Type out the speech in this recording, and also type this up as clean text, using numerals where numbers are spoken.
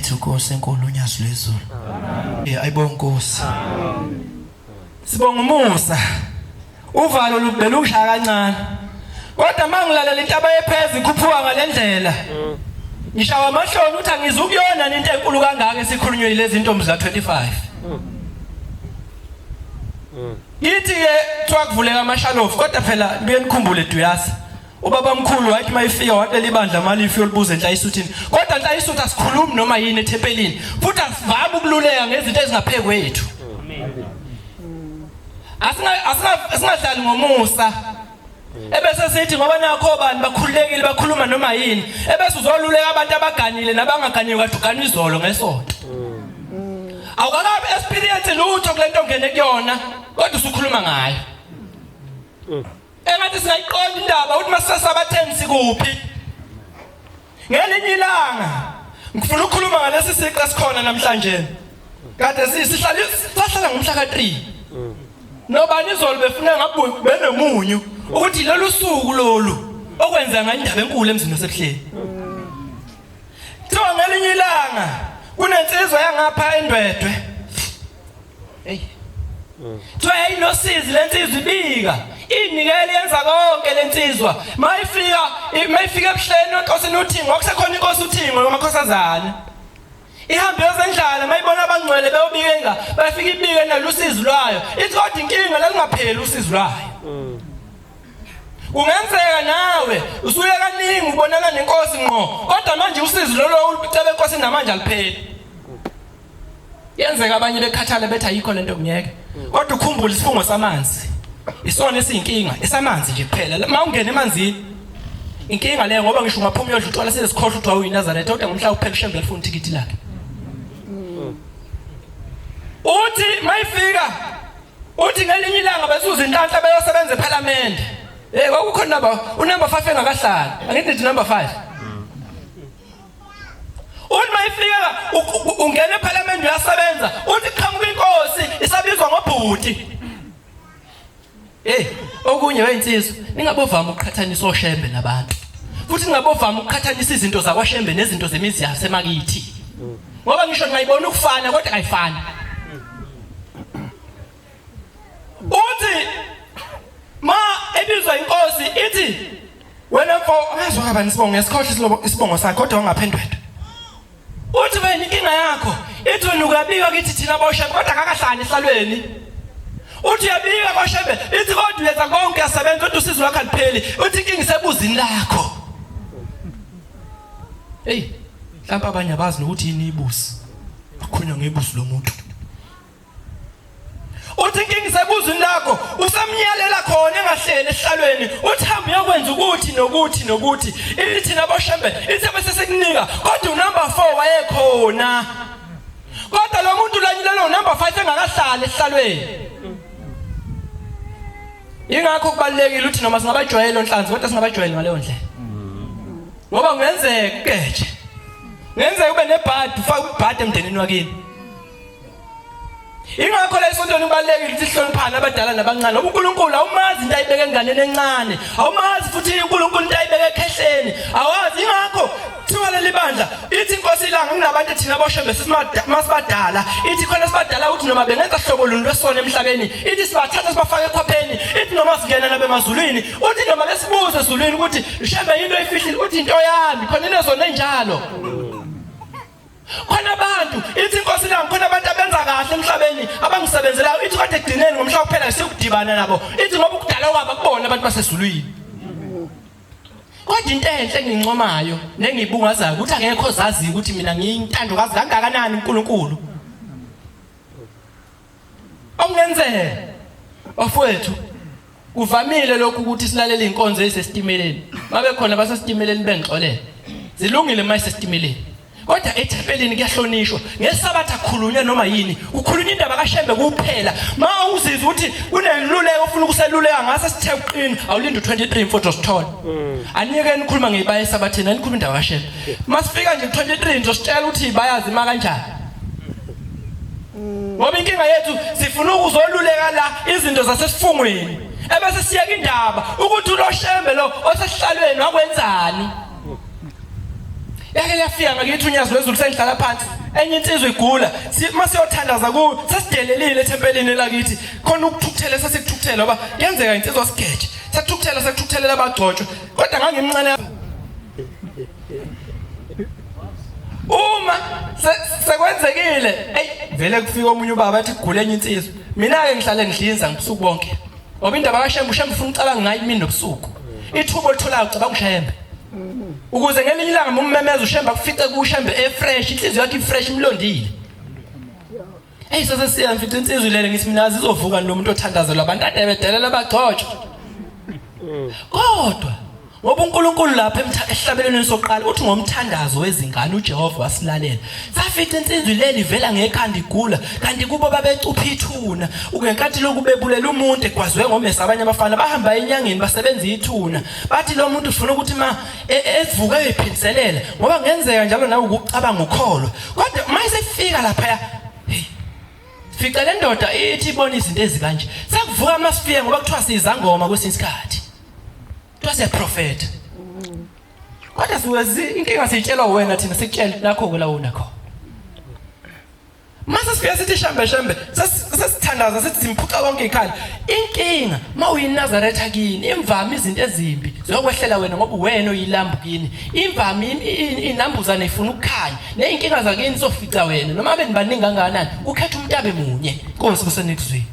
Yethu Nkosi enkulu uNyazi lwezulu. Eh ayibonga Nkosi. Sibonga umusa. Uvalo lubelushaya kancane. Kodwa mangilalela into abayepheza ikhuphuka ngalendlela. Ngishawa amahloni ukuthi angizukuyona into enkulu kangaka esikhulunywe yilezi ntombi za 25. Ithi ke kuthiwa kuvuleka amashalofu kodwa phela buye nikhumbule Duyasa. Ubaba mkhulu wathi mayifika wacela ibandla malifi yolibuza enhlayisuthini. Kodwa enhlayisuthi asikhulumi noma yini ethempelini. Futhi asivami ukululeka ngezinto ezingaphezu kwethu. Asinga asinga singadlali ngomusa. Ebese sithi ngoba nakho obani bakhululekile bakhuluma noma yini. Ebese uzoluleka abantu abaganile nabangaganiwe kade ugana izolo ngesonto. Awukakabi experience lutho kule nto ongene kuyona kodwa usukhuluma ngayo. Engathi singayiqonda indaba ukuthi masisabatheni sikuphi. Ngelinye ilanga ngifuna ukukhuluma ngalesi siqa esikhona namhlanje. Kade sihlala sahlala ngomhla ka3. Nobani izolo befuna ngabe benomunyu ukuthi lolu suku lolu okwenza ngayo indaba enkulu emzini wasebuhleni. Kuthiwa ngelinye ilanga kunensizwa yangapha eNdwedwe. Hey. Kuthiwa yayinosizi lensizwa ibika. Inikele yenza konke lensizwa. Mayifika mayifika ebuhleni enkosini uThingo kwakusekhona inkosi uThingo nomakhosazana. Ihambe yozendlala mayibona abangcwele beyobika bafika ibike nalusizi lwayo. Ithi kodwa inkinga lalingapheli usizi lwayo. Kungenzeka nawe usuye kaningi ubonana nenkosi ngqo kodwa manje usizi lolo ulucela enkosini namanje alipheli. Yenzeka abanye bekhathala bethi ayikho lento ngiyeke. Kodwa ukhumbule isifungo samanzi. Isona esiyinkinga, esamanzi nje kuphela. Uma ungena emanzini inkinga leyo ngoba ngisho ungaphuma uyodla utshwala sizesikhohlwa ukuthi wawuyiNazaretha kodwa ngomhla uphela uShembe alifuna ithikithi lakhe. Uthi mayifika uthi ngelinye ilanga besuza inhlanhla beyosebenza ePhalamende. Eh kwakukhona number unumber 5 engakahlali. Angithi nithi number 5. Uthi mayifika ungena ePhalamende uyasebenza uthi qhamuka inkosi isabizwa ngobhuti. Hey okunye weyinsizwa ningabovama ukuqhathanisa oshembe nabantu. Futhi ningabovama ukuqhathanisa izinto zakwaShembe nezinto zemizi yasemakithi. Ngoba ngisho ngayibona ukufana kodwa kayifani. Uthi ma ebizwa inkosi ithi wena mfo angezwa kabani isibongo ngesikhohle isibongo sakhe kodwa wangaphendwedwa. Uthi wena inkinga yakho ithi wena uyabika kithi thina boshembe kodwa akakahlali esihlalweni. Uthi uyabika koshembe ithi kodwa uyenza konke uyasebenza kodwa usizo lwakho alipheli. Uthi inkinga isebuzini lakho. Hey, mhlawumbe abanye abazi nokuthi yini ibusi. Bakhulunywa ngebusi lomuntu. Uthi inkinga isebuzwini lakho usamnyalela khona engahleli esihlalweni uthi hamba uyokwenza ukuthi nokuthi nokuthi ithi thina boshembe ithi bese sikunika kodwa unumber 4 wayekhona kodwa lo muntu lanyulelwe unumber 5 engakahlali esihlalweni ingakho kubalulekile ukuthi noma singabajwayela onhlanzi kodwa singabajwayeli ngaleyo ndlela ngoba kungenzeka ugeje kungenzeka ube nebhadi ufake ubhadi emndenini wakini Ingakho la esontweni kubalulekile ukuthi sihloniphane abadala nabancane. Ngoba uNkulunkulu awumazi into ayibeke enganeni encane. Awumazi futhi uNkulunkulu into ayibeke ekhehleni. Awazi ingakho kuthiwa leli bandla ithi inkosi ilanga kunabantu thina boshembe masibadala ithi khona sibadala ukuthi noma bengenza hlobo luni lwesona emhlabeni ithi sibathatha sibafake ekhwapheni ithi noma singena nabemazulwini uthi noma besibuze ezulwini ukuthi shembe into efihlile uthi into yami khona inezona enjalo Khona abantu ithi inkosi lami khona abantu abenza kahle emhlabeni abangisebenzelayo ithi kodwa ekugcineni ngomhla kuphela sikudibana nabo ithi ngoba ukudala kwabo kubona abantu basezulwini. Kodwa into enhle engincomayo nengibungazayo ukuthi akekho ozaziyo ukuthi mina ngiyintandokazi kangakanani uNkulunkulu. Okungenzeka bafowethu kuvamile lokhu ukuthi silalele inkonzo ezisesitimeleni. Babe khona basesitimeleni bengixolele. Zilungile uma isesitimeleni. Kodwa ethempelini kuyahlonishwa. NgeSabatha khulunywa noma yini. Kukhulunywa indaba kaShembe kuphela. Ma uzizwa ukuthi kuneluleko ofuna ukuseluleka ngase sithe uqina awulinde u23 mfowethu sithola. Anike nikhuluma ngeyibaya esabatheni anikhuluma indaba kaShembe. Masifika nje ku23 nizositshela ukuthi bayazi ima kanjani. Ngoba inkinga yethu sifuna ukuzoluleka la izinto zasesifungweni. Ebese siyeka indaba ukuthi uloshembe lo osesihlalweni wakwenzani. Yake yafika ngakithi unyazi lwezulu sengihlala phansi. Enye insizwa igula, masiyothandaza kuyo, sesidelelile ethempelini lakithi. Khona ukuthukuthela sasikuthukuthela ngoba kuyenzeka insizwa sigeje. Sathukuthela sathukuthelela abagcotshwe. Kodwa ngangimncane uma sekwenzekile ey vele kufika omunye ubaba athi kugula enye insizwa mina ke ngihlale ngidlinza ngibusuku bonke ngoba indaba kaShembe uShembe ufuna ucabanga ngayo imini nobusuku ithuba olitholayo ucabanga uShembe ukuze ngelinye ilanga ummemeza uShembe akufice kuShembe efresh inhliziyo yakhe ifresh imlondile. Hey sase siya mfica insizwa ilele ngithi mina azizovuka lo muntu othandazelwa abantu ade bedelela abagcotshwa. Kodwa ngoba uNkulunkulu lapha ehlabelweni soqala uthi ngomthandazo wezingane uJehova wasilalela. Safica insizwa ilele ivela ngekhanda igula kanti kubo babecupha ithuna. Ukenkathi lokhu bebulela umuntu egwazwe ngomesa abanye abafana bahamba enyangeni basebenza ithuna. Bathi lo muntu ufuna ukuthi ma e, evuke uyiphindiselela ngoba kungenzeka njalo nawe ukucabanga ukholwa. Kodwa uma isefika lapha hey fica le ndoda ithi ibona izinto ezikanje sekuvuka amasifike ngoba kuthiwa siyizangoma kwesinye isikhathi kuthiwa siyaprofetha kodwa siwezi inkinga siyitshelwa wena thina sikutshela nakho ke la unakho Mase sifika sithi shembe shembe sesithandaza sithi simphuca konke ikhala. Inkinga mawuyinazaretha kini imvama izinto ezimbi ziyokwehlela wena ngoba uwena oyilambu kini. Imvama inambuzane ifuna ukukhanya nezinkinga zakini sofica wena noma benibaningi kangakanani ukhetha umuntu abe munye. Nkosi kusenikuzwini.